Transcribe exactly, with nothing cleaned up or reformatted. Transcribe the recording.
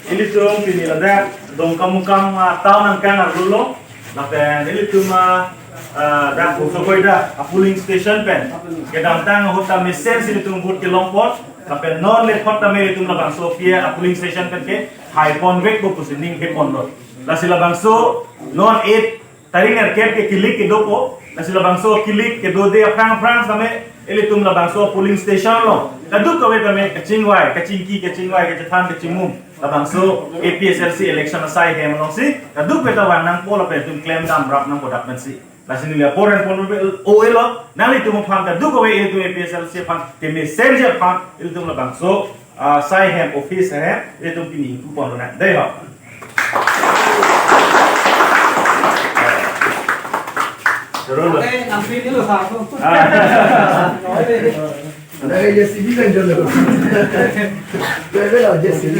Ilitum pini ladak Dongkamukam, ah, town angkang arlo lo, lapen ilitum, ah, ah, dak Bosokoi dak a polling station pen kedamtang ahut ta mesen si ilitum vote kelong apot, lapen non le apot tame ilitum labangso P A a polling station pen ke hai pon vek bo pusi ning he pon lo. Lasi labangso non eight tarik nerkep ke kilik kedopo, lasi labangso kilik kedode aphrang aphrang tame ilitum labangso polling station lo kadokave tame kachingvai, kachingki, kachingvai, kachethan, kachingmum labangso A P H L C election asai hem alongsi kadokave ta vang nangpo lapen ilitum klem dam rap nangpo dak pensi. Lasi neli apor an pon ove lo, nanglitum aphan kadokave ilitum A P H L C aphan kemesen ji aphan ilitum labangso, ah, asai hem, office hem, ilitum pini ingpu pon lonang. Dei ho. Terus lo. Oke, nampik dulu, Pak. Ah. Ada J C B kan dulu. Berbeda J C B.